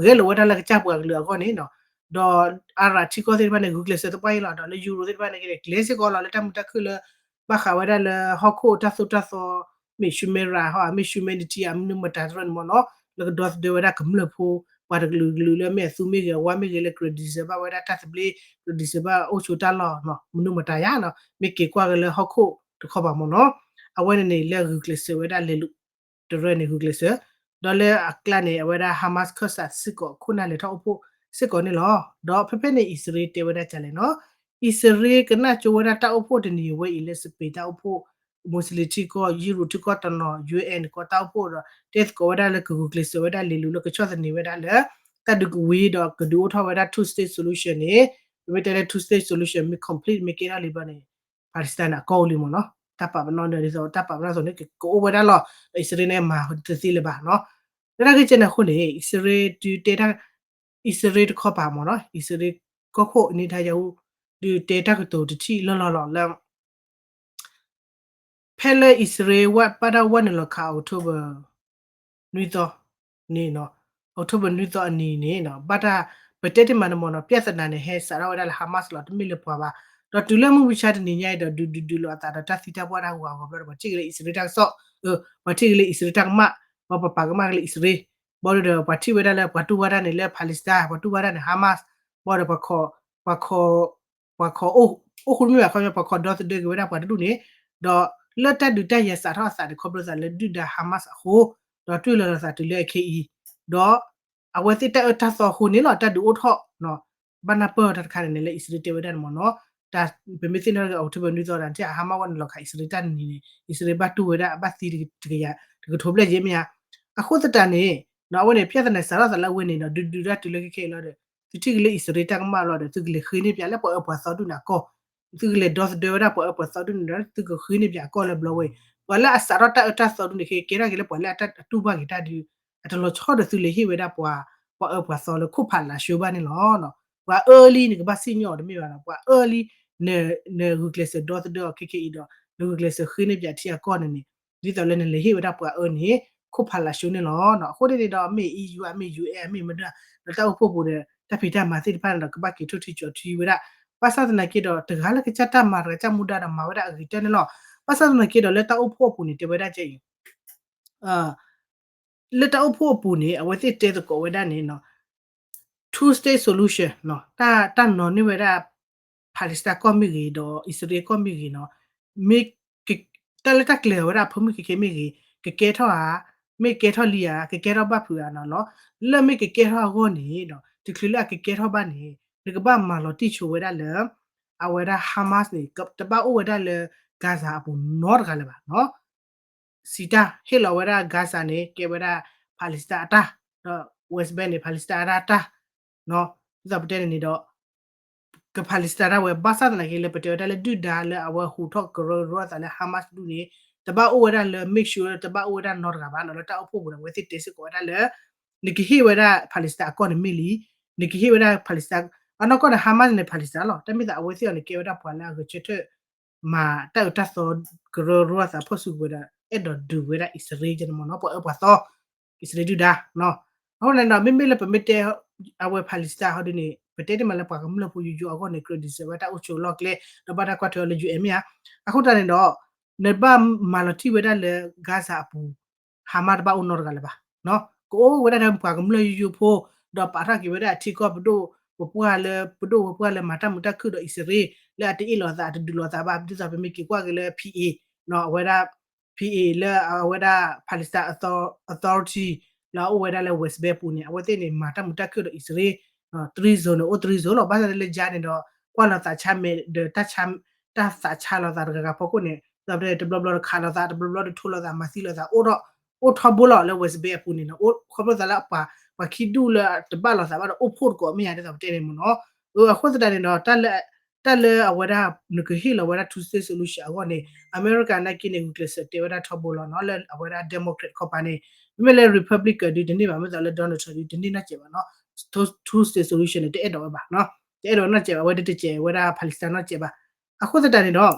ဂဲၤလိာ်ဝဲဒၣ်လၢကစၢ်ပှၤကလုာ်အဂီၢ်န့ၣ်နီၤ, ဒီး Arab ထံကီၢ်သ့ၣ်တဖၣ်န့ၣ် ဂုာ်ကျဲးစၢးသပှၢ်အံၤလီၤ, ဒီးလၢ Euro သ့ၣ်တဖၣ်န့ၣ် ကျဲၤစ့ၢ်ကီးလီၤ လၢတၢ်မုာ်တၢ်ခုၣ်လၢ ဘၣ်ဃးဝဲဒၣ်လၢဟီၣ်ခိၣ်တၢ်သိၣ်တၢ်သီ မ့ၢ် Sumera ဟီ မ့ၢ် Sumera နံၤတံၢ် မနုၤမတၤတရၢန့ၣ်မ့ၢ်နီၤ, လၢကဒီသဒၢဝဲဒၣ်ကမျၢၢ်ဖိ ပှၤတကလုာ်ကလုာ်လၢမ့ၢ်အသူမ့ၢ်ဂ့ၤ အဝါမ့ၢ်ဂ့ၤ လၢကြၢးဒုးစၢၤဘၣ်ဝဲဒၣ်တၢ်သဘျ့, ကြၢးဒုးစၢၤဘၣ်အိၣ်ဆိးတၢ်လီၢ်နီၤ, မနုၤမတၤယါနီၤ, မ့ၢ်က့ၤကွၢ်က့ၤလၢဟီၣ်ခိၣ်တခီပၤမ့ၢ်နီၤ, အဝဲန့ၣ်န့ၣ် လၢဂုာ်ကျဲးစၢးဝဲဒၣ်လဲၤလူၤ တရၢန့ၣ်ဂုာ်ကျဲးစၢး, ဒီးလၢအကျါန့ၣ် အဝဲဒၣ် Hamas ခၢၣ်စးစ့ၢ်ကီး ခိၣ်နၢ်လဲၤထီၣ်အိၣ်ဖှိၣ်စ့ၢ်ကီးန့ၣ်လီၤ. ဒီးဖဲဖဲန့ၣ် အံၣ်စရ့လးတဲဝဲဒၣ်ကလဲၣ်နီၤ, အံၣ်စရ့လးကနၣ်ကၠိဝဲဒၣ်တၢ်အိၣ်ဖှိၣ်တနံၤဝဲအံၤလၢ Spain တၢ်အိၣ်ဖှိၣ် Muslim ထံကီၢ် Euro ထံကီၢ်တနီၤ UN ကီၢ်တၢ်အိၣ်ဖှိၣ်ဒီး တဲသကိးဝဲဒၣ်လၢကဂုာ်ကျဲးစၢးဝဲဒၣ်လဲၤလူၤလၢကဆီၣ်သနံးဝဲဒၣ်လၢ တၢ်ဒုးကဝံၤဒီးကဒုးအိၣ်ထီၣ်ဝဲဒၣ် two state solution န့ၣ်, ပမ့ၢ်တဲလၢ two state solution မ့ၢ် complete မ့ၢ်ကဲထီၣ်လံဘျီန့ၣ် Palestine န့ၣ် အကီၢ်အိၣ်လံမ့ၢ်နီၤ, တၢ်ပာ်ပနီၣ်န့ၣ် ဒ်သိးတၢ်ပာ်ပနီၣ်သိးန့ၣ် ကအိၣ်ဝဲဒၣ်လီၤ, ဒီးအံၣ်စရ့လးန့ၣ် မၤတသ့လၢၤဘၣ်နီၤ. လၢတၢ်ဂ့ၢ်ကဲန့ၣ်အဃိန့ၣ် အံၣ်စရ့လးဒုးတဲတၢ်, အံၣ်စရ့လးတခီပၤမ့၁ီၤနီၤ, အံၣ်စရ့လးကီၢ်ခိၣ် Netanyahu ဒုးတဲတၢ်ကတိၤတထံၣ်လီၢ်လီၢ်လီၤလၢ ဖဲလၢအံၣ်စရ့လးဝဲဘၣ်တၢ်ဝဲနုာ်လီၤခး October နွံသီန့ၣ်နီၤ, October နွံသီအနံၤန့ၣ်နီၤ, ဘၣ်တၢ် ပတဲတ့ၢ်မးန့ၣ်မ့၁ီၤနီၤ, ပြဿနာန့ၣ် ဟဲစးထီၣ်ဝဲဒၣ်လၢ Hamas လီၤ, တမ့ၢ်လၢပှၤဘၣ်. ဒီးတုၤလၢမုၢ်မဆါတနံၤညါအံၤဒီး ဒုးဒုးဒုးလိာ်အသးဒီးတၢ်သံတၢ်ပှၢ်တၢ်ဟူးဟးဂီၤဘျီဒီး ပှၤထံၣ်က့ၤလၢအံၣ်စရ့လးတၢ်ကစီၣ်, ပှၤထံၣ်က့ၤလၢအံၣ်စရ့လးတၢ်ကမၣ်, ပှၤပာ်ကမၣ်က့ၤလၢအံၣ်စရ့လး, ဘၣ်ဒီး ပှၤထံၣ်ဝဲဒၣ်လၢပှၤတူၢ်ဘၣ်တၢ်န့ၣ်လၢ Palestine, ပှၤတူၢ်ဘၣ်တၢ်န့ၣ် Hamas, ဘၣ်ဒီး ပှၤခိး ပှၤခိး အိၣ်ဃူတမ့ၢ်ဘၣ် ခီပညီ ပှၤခိးဒီသဒၢက့ၤဝဲဒၣ်ပှၤတဒူၣ်န့ၣ်, ဒီးလၢတၢ်ဒုးတၢ်ယၤစးထီၣ်အသးန့ၣ် ခီဖျိသးလၢဒုၣ်ဒါ Hamas အဃိ, ဒီးတွံၢ်လီၤသးတုၤလၢအခဲအံၤ, ဒီးအဝဲသ့ၣ်တၢ်အၢတၢ်သီအဃိန့ၣ်လီၤ, တၢ်ဒုးအိၣ်ထီၣ် ဘၣ်နၢ်ပၢၢ်တၢ်တခါန့ၣ်န့ၣ် လၢအံၣ်စရ့လးတဲဝဲဒၣ်န့ၣ်မ့ၢ်နီၤ, တၢ်ပမ့ၢ်သ့ၣ်နီၣ်က့ၤ October နွံသီဒၣ် တၢ် Hamas ဝဲနုာ်လီၤခးအံၣ်စရ့လးတၢ်နံၤန့ၣ် အံၣ်စရ့လးဘၣ်တူၢ်ဝဲဒၣ် ဘၣ်သံတကယၤ တကထိဘျဲၣ်ယဲၢ်မ့ၢ်ဧါ. အဃိသတးန့ၣ် အဝဲန့ၣ် ပြဿနာစးထီၣ်သးလၢအဝဲန့ၣ်ဒီး ဒုးဒုးဒၣ်တုၤလၢခဲခဲအံၤလီၤဒီး သုထံၣ်က့ၤလၢအံၣ်စရ့လးတၢ်ကမၣ်လီၤဒီး သုကလဲၤဃ့န့ၢ်ပၠးလၢပှၤအၢပှၤသီဒူၣ်န့ၣ်အကီၢ်, သုကလဲၤဒီသဒၢဝဲဒၣ်ပှၤအၢပှၤသီဒူၣ်န့ၣ်ဒီး သုကဃ့န့ၢ်ပၠးအကီၢ်လၢဘျီဝဲအံၤ, ပှၤလၢအစးထီၣ်တၢ်အၢတၢ်သီဒူၣ်န့ၣ် ကဲထီၣ်က့ၤလၢပှၤလၢအတူၢ်ဘၣ်က့ၤတၢ်ဒုး အတလီၤဆီဒီးသုလဲၤဟ့ၣ်ဝဲဒၣ်ပှၤ ပှၤအၢပှၤသီလၢခိၣ်ဖးလးၡိဘၣ်န့ၣ်လီၤ. ပှၤအၢလံန့ၣ် ကဘၣ်စံၣ်ညီၣ်အီၤတမ့ၢ်ဘၣ်နီၤ, ပှၤအၢလံ နဂုာ်ကျဲးစၢးဒီသဒၢအီၤခဲခဲအံၤဒီး နဂုာ်ကျဲးစၢးဃ့န့ၢ်ပၠးထံအကီၢ်န့ၣ်န့ၣ် ဒ်သိးလၢနလဲၤဟ့ၣ်ဝဲဒၣ်ပှၤအၢန့ၣ် ခိၣ်ဖးလးၡိန့ၣ်လီၤ. အဃိန့ၣ်န့ၣ်ဒီး မ့ၢ် EU မ့ၢ် UN မ့ၢ်မဒၢ ဒီးတၢ်အိၣ်ဖှိၣ်ပူၤဒီး တၢ်ဖံးတၢ်မၤသ့ၣ်တဖၣ်န့ၣ်ဒီး ကဘၣ်က့ၤထိၣ်ထံကၠီၤထံဝဲဒၣ်. ဘၣ်ဆၣ်သနာ်က့ဒီး တဂၤလၢကစၢ်တၢ်မၤတဂၤကစၢ်မူဒါဒီးမၤဝဲဒၣ်အဂ့ၤကတၢၢ်န့ၣ်လီၤ. ဘၣ်ဆၣ်သနာ်က့ဒီးလၢတၢ်အိၣ်ဖှိၣ်အပူၤန့ၣ် တဲဝဲဒၣ်ကဲအံၤ လၢတၢ်အိၣ်ဖှိၣ်အပူၤန့ၣ် အဝဲသ့ၣ်တဲသကိးဝဲဒၣ်န့ၣ် two state solution တၢ်နီၤန့ၢ်ဝဲဒၣ် Palestine Palestine ကီၢ်မ့ၢ်ဂ့ၤ ဒီးအံၣ်စရ့လးကီၢ်မ့ၢ်ဂ့ၤနီၤ, မ့ၢ် တၢ်လၢတၢ်ကျဲၤဝဲဒၣ်အဖၢမုၢ်ခဲခဲမ့ၢ်ဂ့ၤ, ကကဲထီၣ်ဧါ, မ့ၢ်ကဲထီၣ်လံဧါ, ကကဲထီၣ်ဘၣ်ဖုးဧါနီၤလီၤ. လၢမ့ၢ်ကကဲထီၣ်အဂီၢ်န့ၣ်ဒီး တချုးလၢအကကဲထီၣ်ဘၣ်န့ၣ် နကဘၣ်မၤလီၤတံၢ်ဆိဝဲဒၣ်လၢ အဝဲဒၣ် Hamas န့ၣ် တဘၣ်အိၣ်ဝဲဒၣ်လၢ Gaza အပူၤနီတဂၤလၢၤဘၣ်နီၤ. စံးတၢ်ဟ့ၣ်လီၤဝဲဒၣ် Gaza န့ၣ် ကဲဝဲဒၣ် Palestine အတၢ်, ဒီး West Bank န့ၣ် Palestine အတၢ်, ဒ်သိးပတဲန့ၣ်န့ၣ်ဒီး က Palestine ဒၣ်ဝဲ ဘၣ်ဆၣ်သနာ်က့လၢပတဲဝဲဒၣ်လၢဒုၣ်ဒါလၢအဝဲဟူးထီၣ်ကရၢကရိအသးလၢ Hamas ဒူၣ်န့ၣ် တဘၣ်အိၣ်ဝဲဒၣ်လၢ make sure လၢတဘၣ်အိၣ်ဝဲဒၣ်နီတဂၤဘၣ်နီၤ, လၢတၢ်အိၣ်ဖှိၣ်ပူၤန့ၣ် အဝဲသ့ၣ်တဲစ့ၢ်ကီးဝဲဒၣ်လၢ နကဟ့ၣ်ဝဲဒၣ် Palestine အကီၢ်န့ၣ်မ့ၢ်လံ, နကဟ့ၣ်ဝဲဒၣ် Palestine အနီၢ်ကီၢ်န့ၣ် Hamas န့ၣ် Palestine လီၤ, တၢ်မ့ၢ်သးအဝဲသ့ၣ်အီၤန့ၣ် ကဲဝဲဒၣ်ပှၤလၢအဂဲၤဆၢထၢၣ် မၤတၢ်အၢတၢ်သီကရၢကရိအသး ဖီၣ်စုကဝဲၤဒီး အဲၣ်ဒိးဒုးဝဲဒၣ်အံၣ်စရ့လးကန့ၣ်မ့ၢ်နီၤ, ပှၤအၢပှၤသီ အံၣ်စရ့လးဒုၣ်ဒါ အဃိန့ၣ်ဒီး မ့မ့ၢ်လၢပမ့ၢ်တဲ အဝဲ Palestine ဟီဒ်န့ၣ် ပတဲန့ၢ်မးလၢပှၤကမျၢၢ်ဖိယိယိအဂီၢ်န့ၣ် ကြၢးဒုးစဲးဝဲတၢ်အိၣ်ဆိးလီၢ်ကျဲ ဒီးဘၣ်တၢ်ကွၢ်ထွဲအီၤလၢ ယူၢ်အဲၣ် မ့ၢ်ဧါ. အဃိသတးန့ၣ်ဒီး နဘၣ်မၤလီၤတံၢ်ဝဲဒၣ်လၢ Gaza အပူၤ Hamas တဘၣ်အိၣ်နီတဂၤလၢၤဘၣ်. ကအိၣ်ဝဲဒၣ်ဒီးပှၤကမျၢၢ်ယိယိဖိ ဒီးပာ်ထီၣ်က့ၤဝဲဒၣ်အထံကီၢ်ပဒိၣ်ပပှၢ်လၢ ပဒိၣ်ပပှၢ်လၢမၤတၢ်မုာ်တၢ်ခုၣ်ဒီးအံၣ်စရ့လး လၢအတအ့ၣ်လိာ်သး အတဒုးလိာ်သးဘၣ် ဒ်သိးပမ့ၢ်က့ၤကွၢ်က့ၤလၢ P A အဝဲဒၣ် P A လၢအဝဲဒၣ် Palestine Authority လၢအအိၣ်ဝဲဒၣ်လၢ West Bank ပူၤန့ၣ် အဝဲသ့ၣ်န့ၣ် မၤတၢ်မုာ်တၢ်ခုၣ်ဒီးအံၣ်စရ့လး three zone န့ၣ် အိၣ် three zone လီၤ. ဘၣ်ဆၣ်လၢ Gaza န့ၣ်ဒီး ကွၢ်လိာ်သးဆါမဲာ်ဒီး တၢ်သးဆါလိာ်သးတဂၤဂၤဖီခိၣ်န့ၣ် ဒီးတဘျီဘျီတခးလိာ်သး တဘျီဘျီတထိလိာ်သး မၤသံလိာ်သး အိၣ်ထီၣ်ဘိလီၤလၢ West Bank အပူၤန့ၣ်နီၤ, အိၣ်ခီဖျိသးလၢပှၤ ပှၤခံဒူၣ်လၢတဘၣ်လိာ်သးဘၣ်ဒီး အိၣ်ဖှိၣ်တကိးမ့ၢ်ဧါ ဒ်သိးပတဲန့ၣ်မ့ၢ်နီၤ. အဃိသတးန့ၣ်ဒီး တၢ်လၢအဝဲဒၣ် နကဟ့ၣ်လီၤဝဲဒၣ် two state solution အဂီၢ်န့ၣ် အမဲရကၤနာ်က့န့ၣ် ဂုာ်ကျဲးစၢးတဲဝဲဒၣ်ထီဘိလီၤနီၤ လၢအဝဲဒၣ် Democrat ခီပၤန့ၣ် မ့မ့ၢ်လၢ Republican ဒုးတန့ၢ်ဘၣ် မ့ၢ်သိးလၢ Donald Trump ဒုးတန့ၢ်နီတစဲးဘၣ်နီၤ, two state solution န့ၣ် တအဲၣ်ဒိးဝဲဘၣ်နီၤ, တအဲၣ်ဒိးနီတစဲးဘၣ် အဝဲတတစဲးဝဲဒၣ် Palestine နီတစဲးဘၣ်. အဃိသတးန့ၣ်ဒီး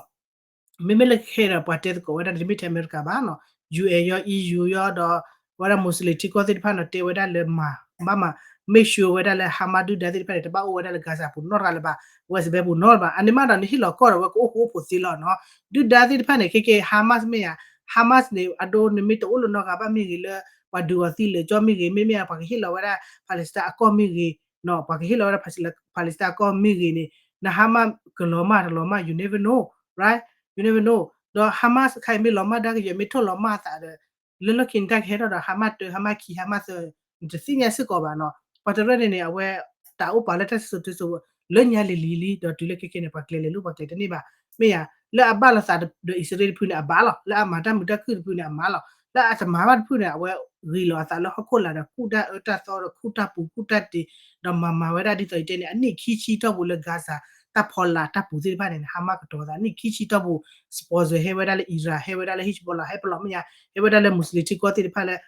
မ့မ့ၢ်လၢခဲအံၤဒီး ပှၤတဲသကိးဝဲဒၣ်န့ၣ် တမ့ၢ်ထဲအမဲရကၤဘၣ်နီၤ, U N ယီၤ E U ယီၤဒီး အဝဲဒၣ် Muslim ထံကီၢ်သ့ၣ်တဖၣ်နီၤ တဲဝဲဒၣ်လၢမၤ ဘၣ်မၤ make sure ဝဲဒၣ်လၢ Hamas ဒုၣ်ဒါသ့ၣ်တဖၣ်န့ၣ် တဘၣ်အိၣ်ဝဲဒၣ်လၢ Gaza ပူၤနီတဂၤလၢၤဘၣ်, West Bank ပူၤနီတဂၤဘၣ်. အန့ၣ်မးဒီး နဟ့ၣ်လီၤကီၢ်ဒီးဝဲကအိၣ်ဃူအိၣ်ဖိးသ့လီၤနီၤ. ဒုၣ်ဒါသ့ၣ်တဖၣ်န့ၣ် ခဲကဲ Hamas မ့ၢ်ဧါ, Hamas န့ၣ် အဒိ နမ့ၢ်တအိၣ်လၢနီတဂၤဘၣ်မ့ၢ်ဂ့ၤ လၢပှၤဒုးအီၤသံလၢာ်ကၠီမ့ၢ်ဂ့ၤ မ့မ့ၢ်ဧါ ပှၤကဟ့ၣ်လီၤဝဲဒၣ် Palestine အကီၢ်မ့ၢ်ဂ့ၤ ပှၤကဟ့ၣ်လီၤဝဲဒၣ် Palestine အကီၢ်မ့ၢ်ဂ့ၤန့ၣ် န Hamas ကလီၤမၢ်တလီၤမၢ် you never know, right? You never know. ဒီး Hamas ခါအံၤမ့ၢ်လီၤမၢ်ဒါကယဲၢ် မ့ၢ်ထီၣ်လီၤမၢ်အသးဒီး လၢလီၢ်ခံန့ၣ်တၢ်ကဟဲထီၣ်ဒီး Hamas တၢ Hamas ခံ Hamas သၢ နတသ့ၣ်ညါစ့ၢ်ကီးဘၣ်နီၤ. ပှၤတရၢၣ်န့ၣ်န့ၣ် အဝဲတၢ်အိၣ်ပာ်လၢတၢ်စံၣ်စိၤတဲစိၤ လၢညါလံၤလံၤလံ ဒီးတုၤလၢခဲကဲန့ၣ် ပှၤကျဲၤလဲၤလိၣ်ပှၤကျဲၤတန့ၢ်ဘၣ်. မ့ၢ်ယၤ လၢအဘၣ်လိာ်သးဒီးအံၣ်စရ့လးတဖုန့ၣ် အဘၣ်လီၤ, လၢအမၤတၢ်မုာ်တၢ်ခုၣ်တဖုန့ၣ် အမၤလီၤ, လၢအတမၤဘၣ်တဖုန့ၣ် အဝဲဂ့ၤလီၤအသးလၢဟီၣ်ခိၣ်လာ်ဒီး ကူၣ်တၢ်အၢတၢ်သီဒီး ကူၣ်တၢ်ပူၤကူၣ်တၢ်တ့ၢ် ဒီးမၤမၤဝဲဒၣ်ဒ်သိးယတဲန့ၣ် အနံၣ်ခံဆံတီၢ်ပူၤလၢ Gaza တၢ်ဖီလာ်တၢ်ပူၤသ့ၣ်တဖၣ်န့ၣ် Hamas ကတီၤသး နံၣ်ခံဆံတီၢ်ပူၤ sponsor ဟဲဝဲဒၣ်လၢ Iran ဟဲဝဲဒၣ်လၢ Hezbollah ဟဲပလီၤမ့ၢ်ယၤ ဟဲဝဲဒၣ်လၢ Muslim ထံကီၢ်သ့ၣ်တဖၣ်လၢ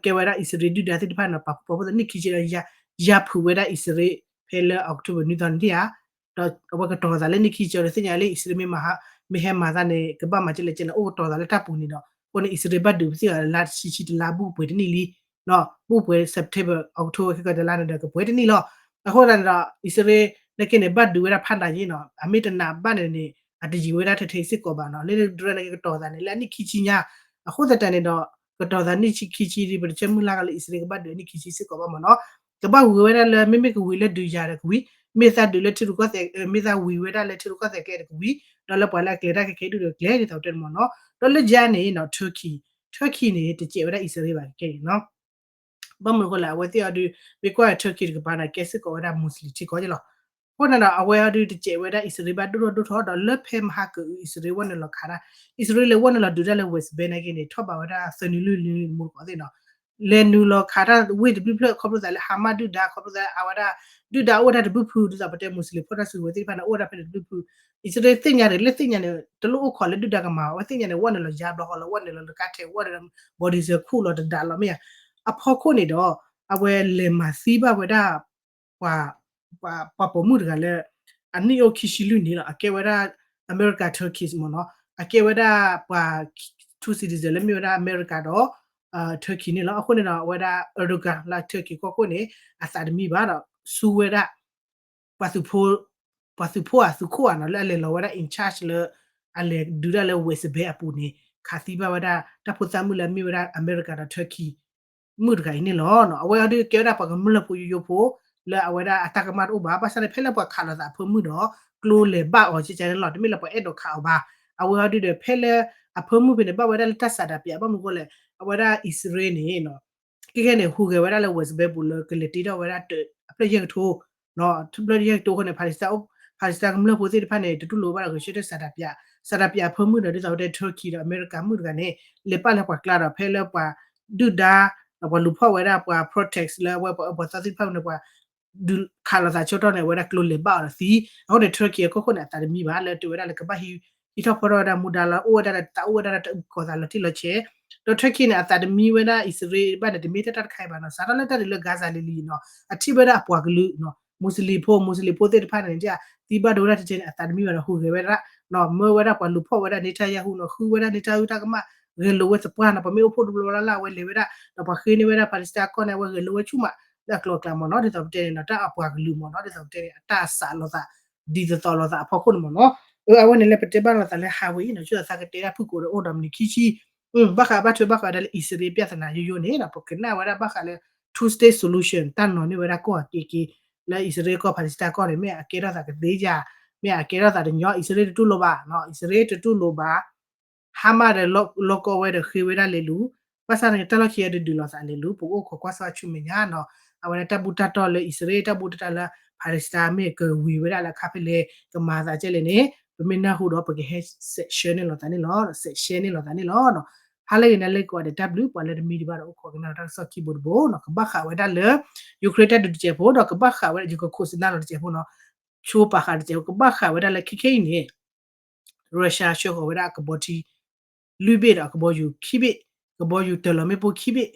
ကဲဝဲဒၣ်အံၣ်စရ့လးဒုၣ်ဒါသ့ၣ်တဖၣ်န့ၣ် ပာ်ဖှိၣ်ပာ်ဖှိၣ်သးနံၣ်ခံဆံဒီး ယၤဖုးဝဲဒၣ်အံၣ်စရ့လး ဖဲလၢ October နွံသီန့ၣ်ဧါ, ဒီးအဝဲကတီၤသးလၢနံၣ်ခံဆံဒီးသ့ၣ်ညါလၢအံၣ်စရ့လးမ့ၢ်မၤဟါ မ့ၢ်ဟဲမၤသးန့ၣ် ကဘၣ်မၤကလဲၣ်ကလဲၣ် အိၣ်ကတီၤသးလၢတၢ်ပူၤန့ၣ်ဒီး အဃိန့ၣ် အံၣ်စရ့လးဘၣ်ဒုးပသ့ၣ်အီၤလၢလါတဆံဆံတလါ ဘူၣ်ပှဲၤတနံၣ်လံ, ဘူၣ်ပှဲၤ September October ခဲကတလါန့ၣ်ဒီး ကပှဲၤတနံၣ်လီၤ. အဃိသတးန့ၣ်ဒီး အံၣ်စရ့လးနာ်က့န့ၣ် ဘၣ်ဒုးဝဲဒၣ်ဖးနၤယ့နီၤ အမ့ၢ်တနာ်ဘၣ်န့ၣ်န့ၣ် အတယံာ်ဝဲဒၣ်ထဲထဲစ့ၢ်ကီးဘၣ်နီၤ လၢတရၢၣ်နာ်က့ကတီၤသးန့ၣ် လၢအနံၣ်ခံဆံညါ အဃိသတးန့ၣ်ဒီး ကတီၤသးနံၣ်ခံဆံဒီး ပတဆၢမုၢ်လၢ်ကလၢအံၣ်စရ့လးကဘၣ်ဒုးအနံၣ်ခံဆံစ့ၢ်ကီးဘၣ်မ့ၢ်နီၤ, ကဘၣ်ဝံၤဝဲဒၣ်လၢ မ့မ့ၢ်ကဝံၤလၢဒုးယၤဒီးကဝံၤ, မ့ၢ်သးဒုးလၢထံရူၢ်ကီၢ်သဲး မ့ၢ်သးဝံၤဝဲဒၣ်လၢထံရူၢ်ကီၢ်သဲးကျဲဒီးကဝံၤ, ဒီးလၢပှၤလၢအကျဲၤတၢ်ခဲခဲဒုၣ်ဒီးကျဲၤ ဒ်သိးပတဲန့ၣ်မ့ၢ်နီၤ, ဒီးလၢယါန့ၣ်နီၤ Turkey, Turkey န့ၣ် တစဲးဝဲဒၣ်အံၣ်စရ့လးဘၣ်ခဲခဲအံၤနီၤ ဘၣ်မနုၤအဃိလဲၣ် အဝဲသ့ၣ်အီၤဒုး မ့ၢ်ကွၢ် Turkey တကပၤန့ၣ် ကဲစ့ၢ်ကီးဝဲဒၣ် Muslim ထံကီၢ်က့လီၤ. အဃိန့ၣ်ဒီး အဝဲအီၤဒုးတစဲးဝဲဒၣ်အံၣ်စရ့လးဘၣ်ဒိၣ်ထီၣ်ဒိၣ်ထီၣ်ဒီး လၢဖဲမဟါကအုး အံၣ်စရ့လးဝဲနုာ်လီၤခးတၢ် အံၣ်စရ့လးလဲၤဝဲနုာ်လီၤဒုးတၢ်လၢ West Bank နာ်က့န့ၣ် ထီၣ်ဘးဝဲဒၣ်သၢနံၤလွံၢ်နံၤမူတကိးသ့ၣ်နီၤ လဲၤနုာ်လီၤခးတၢ်ဝ့ၢ်တဘျုးဖျၢၣ် ခီဖျိသးလၢ Hamas ဒုၣ်ဒါ ခီဖျိသးလၢအဝဲဒၣ် ဒုၣ်ဒါအိၣ်ဝဲဒၣ်တဘျုးဖု ဒ်သိးပတဲ Muslim ဖိတၢ်စုကဝဲၤသ့ၣ်တဖၣ်န့ၣ် အိၣ်ဝဲဒၣ်ဖဲန့ၣ်တဘျုးဖု အံၣ်စရ့လးသ့ၣ်ညါဒီး လၢသ့ၣ်ညါန့ၣ် တလိၣ်အိၣ်ခိးလၢဒုၣ်ဒါကမၤ အဝဲသ့ၣ်ညါန့ၣ် ဝဲနုာ်လီၤယါဘျီဃီလီၤ ဝဲနုာ်လီၤလၢကါထဲးဝဲဒီး body စၢၤခူၣ်လီၤတဒါလီၤမ့ၢ်ဧါ အဖီခိၣ်န့ၣ်ဒီး အဝဲလဲၤမၤသံဘၣ်ဝဲဒၣ် ပှၤ ပှၤပိာ်မုၣ်တဂၤလၢ အနံၣ်အိၣ်ခံဆံလွံၢ်နံၣ်လီၤ အကဲဝဲဒၣ် America Turkeys မ့ၢ်နီၤ အကဲဝဲဒၣ်ပှၤ two citizen လၢမ့ၢ်ဝဲဒၣ် America ဒီး Turkey န့ၣ်လီၤ. အဃိန့ၣ်ဒီး အဝဲဒၣ် Erdogan လၢ Turkey ကီၢ်ခိၣ်န့ၣ် အသးတမံဘၣ်ဒီး ဆူဝဲဒၣ် ပှၤသုးဖိ ပှၤသုးဖိအသုးခိၣ်ဧါနီၤ လၢအလဲၤလီၤဝဲဒၣ် in charge လၢ အလဲၤဒုးတၢ်လၢ West Bank အပူၤန့ၣ် ခးသံဘၣ်ဝဲဒၣ် တၢ်ဖိသၣ်မုၣ်လၢအမ့ၢ်ဝဲဒၣ် America ဒီး Turkey မုၣ်တဂၤအံၤန့ၣ်လီၤ. အဝဲအီၤဒုးကဲဝဲဒၣ်ပှၤကမျၢၢ်ဖိယိယိဖိ လၢအဝဲဒၣ်အတၢ်ကမၣ်တအိၣ်ဘၣ် ဘၣ်ဆၣ်န့ၣ် ဖဲလၢပှၤခးလိာ်သးအဖၢမုၢ်ဒီး ကျိလဲၤဘၣ်အီၤကကန့ၣ်လီၤ. တမ့ၢ်လၢပှၤအဲၣ်ဒိးခးအီၤဘၣ်. အဝဲအီၤဒုဒီး ဖဲလၢအဖၢမုၢ်ဖဲန့ၣ် ဘၣ်ဝဲဒၣ်လၢတၢ်ဆန္ဒပြ ဘၣ်မနုၤဃိလဲၣ်, အဝဲဒၣ်အံၣ်စရ့လးန့ၣ် ခဲခဲန့ၣ် ဟူးဂဲၤဝဲဒၣ်လၢ West Bank ပူၤလၢကလဲၤတ့ထီၣ်ဝဲဒၣ် အဖျၢၣ်ယဲၢ်ကထိ, ဖျၢၣ်ယဲၢ်ကထိအဃိန့ၣ် Palestine ကမျၢၢ်ဖိသ့ၣ်တဖၣ်န့ၣ် တတူၢ်လိာ်ဘၣ်ဒီးဂဲၤဆၢထၢၣ်ဆန္ဒပြ, ဆန္ဒပြအဖၢမုၢ်ဒီး ဒ်သိးပတဲ Turkey ဒီးအမဲရကၤမုၣ်တဂၤန့ၣ် လဲၤပာ်လၢပှၤကျါဒီး ဖဲလၢပှၤဒုၣ်ဒါ ဒီးပှၤလူၤဖီၣ်ဝဲဒၣ်ပှၤ protest လၢအဝဲပှၤအၢပှၤသီသ့ၣ်တဖၣ်န့ၣ် ပှၤ ဒုးခးလိာ်သးဆိကတီၢ်န့ၣ် အဝဲဒၣ်ကျိလဲၤဘၣ်အီၤဒီးသံ. အဃိန့ၣ် Turkey အကီၢ်ခိၣ်န့ၣ် အသးတမံဘၣ် လၢတုၤဝဲဒၣ်လၢကဘၣ်ဟံးထီၣ်ဖီထီၣ်ဝဲဒၣ်မူဒါလၢ အိၣ်ဝဲဒၣ်ဒီးသးအိၣ်ဝဲဒၣ်ဒီးတၢ်အုၣ်ကီၤသးလီၤတံၢ်လီၤဆဲး, ဒီး Turkey န့ၣ် အသးတမံဝဲဒၣ်အံၣ်စရ့လးဘၣ်န့ၣ် တမ့ၢ်တၢ်တခါအံၤဘၣ်နီၤ. စးထီၣ်လၢတၢ်ဒုးလၢ Gaza လံၤလံၤနီၤ အထံၣ်ဝဲဒၣ်အပှၤကလုာ် Muslim ဖိ Muslim ဖိသ့ၣ်တဖၣ်န့ၣ် သံဘၣ်ဒိဝဲဒၣ်ထဲန့ၣ် အသးတမံဘၣ်ဒီး ဟူးဂဲၤဝဲဒၣ် မၢဝဲဒၣ်ပှၤလူၤဖီၣ်ဝဲဒၣ် Netanyahu နီၤ ဃုဝဲဒၣ်Netanyahuတၢ်ကမၣ် ဂဲၤလိာ်ဝဲသပှၢ်နီၤ ပမ့ၢ်အိၣ်ဖှိၣ်တဘျီလၢ်လၢ် အဝဲလဲၤဝဲဒၣ် ဒီးပှၤဃ့န့ၢ်ဝဲဒၣ် Palestine အကီၢ်န့ၣ် အဝဲဂဲၤလိာ်ဝဲဆူၣ်မး လၢအကျိၤအကျဲမ့ၢ်နီၤ ဒ်သိးပတဲန့ၣ်နီၤ တၢ်အပှၤကလုာ်မ့ၢ်နီၤ ဒ်သိးပတဲန့ၣ် အတၢ်အစးလိာ်သး ဒ်သိးသိးလိာ်သးအဖီခိၣ်န့ၣ်မ့ၢ်နီၤ. အဝဲန့ၣ်လၢပတဲဘၣ်လိာ်သးလၢ ဟးဝ့ၣ်အံၤနီၤ ဆိသးကတဲဒၣ်ဖုၣ်ကိာ်ဒီးအိၣ်ဒီးမနုၤခံဆံ ဘၣ်ဃးဘၣ်ထွဲဘၣ်ဃးဝဲဒၣ်လၢအံၣ်စရ့လး ပြဿနာ ယိယိန့ၣ်ဒီး ပကနၣ်ဝဲဒၣ်ဘၣ်ဃးလၢ two state solution တၢ်နီၤန့ၢ်ဝဲဒၣ်ကီၢ်အက့က့ လၢအံၣ်စရ့လးကီၢ် Palestine ကီၢ်န့ၣ် မ့ၢ်အကဲထီၣ်သးကသ့ဧါ, မ့ၢ်အကဲထီၣ်သးတညီ အံၣ်စရ့လးတတူၢ်လိာ်ဘၣ်, အံၣ်စရ့လးတတူၢ်လိာ်ဘၣ် Hamas ဒီးလီၢ်ကီဝဲဒီးဃ့ဝဲဒၣ်လဲၤလူၤ, ဘၣ်ဆၣ်န့ၣ် တၢ်လီၢ်ခံအံၤဒုးဒုးလိာ်သးလဲၤလူၤ ပကအိၣ်ခိးကွၢ်စၢ်ဆူမဲာ်ညါနီၤ. အဝဲဒၣ်တၢ်ဘူၣ်တၢ်တီၢ်လၢအံၣ်စရ့လး တၢ်ဘူၣ်တၢ်တီၢ်လၢ Palestine မ့ၢ်ကဝံၤဝဲဒၣ်လၢအခါဖဲလဲၣ် ကမၤသးကဲလဲၣ်န့ၣ် ပမ့ၢ်နၢ်ဟူဒီး ပကဟဲ share န့ၢ်လိာ်သးန့ၣ်လီၤ, share န့ၢ်လိာ်သးန့ၣ်လီၤ. ဟါလၢဂ့ၤန့ၣ်လၢကိးဂၤဒဲး တၢ်ဘျုး ပှၤလၢတမံဒံးဘၣ်ဒီး အိၣ်ခိးကနၣ်တၢ်ကစီၣ်ခံဘိတဘိနီၤ ကဘၣ်ဃးဝဲဒၣ်လၢ Ukraine တၢ်ဒုးတစဲးဖိဒီး ကဘၣ်ဃးဝဲဒၣ် ယကခိၣ်စနါလီၤတစဲးဖိနီၤ ဆိပာ်ဃာ်တစဲးဖိ ကဘၣ်ဃးဝဲဒၣ်လၢခဲခဲအံၤန့ၣ် Russia ဆှၢဃီၤဝဲဒၣ်အကဘီထံ လွံၢ်ဘ့ၣ်ဒီးအကဘီယူၤခံဘ့ၣ်, ကဘီယူၤတၢ်လီၤမ့ၣ်ပိၢ်ခံဘ့ၣ်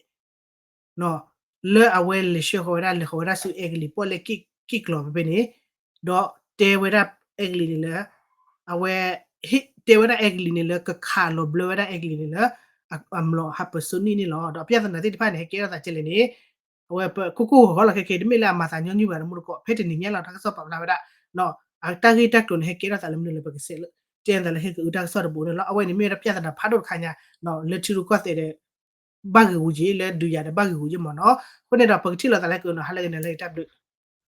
လၢအဝဲလဲၤဆှၢဃီၤဝဲဒၣ် လဲၤဃီၤဝဲဒၣ်ဆူအဲကလံး ပီၣ်လဲၣ်က့ၣ်ကျီၤဖဲဖဲန့ၣ်, ဒီးတဲဝဲဒၣ်အဲကလံးန့ၣ်လၢ အဝဲ တဲဝဲဒၣ်အဲကလံးန့ၣ်လၢ ကခးလီၤဘျၢဝဲဒၣ်အဲကလံးန့ၣ်လၢ အမျိာ် hypersonic န့ၣ်လီၤ. ဒီးပြဿနာသ့ၣ်တဖၣ်န့ၣ် ဟဲကဲထီၣ်သးကဲလဲၣ်န့ၣ် အဝဲပခိၣ်ခိၣ်ဃီလီၤခဲခဲ တမ့ၢ်လၢအမၤသးညီနုၢ်ဘၣ်တမူတကိး ဖဲတနံၤညါလီၤ တၢ်ကစီၣ်ပာ်ဖျါဝဲဒၣ် တၢ်ဂ့ၢ်တၢ်ကျိၤန့ၣ် ဟဲကဲထီၣ်သးလၢမနုၤလဲၣ် ပကစဲးလၢ တဲသးလၢဟဲကအုတၢ်ကစီၣ်တဘိန့ၣ်လီၤ. အဝဲန့ၣ်မ့ၢ်ဝဲဒၣ်ပြဿနာဖးဒိၣ်တခါညါ လၢထံရူၢ်ကီၢ်သဲးဒီး ဘၣ်ဂ့ၤဂူၤက့ၤ လၢဒုးယၤဒီးဘၣ်ဂ့ၤဂူၤက့ၤမ့ၢ်နီၤ. အဃိန့ၣ်ဒီး ပကထံၣ်လိာ်သးလၢကနီၤ ဟါလၢဂ့ၤန့ၣ်လၢတၢ်ဘျုး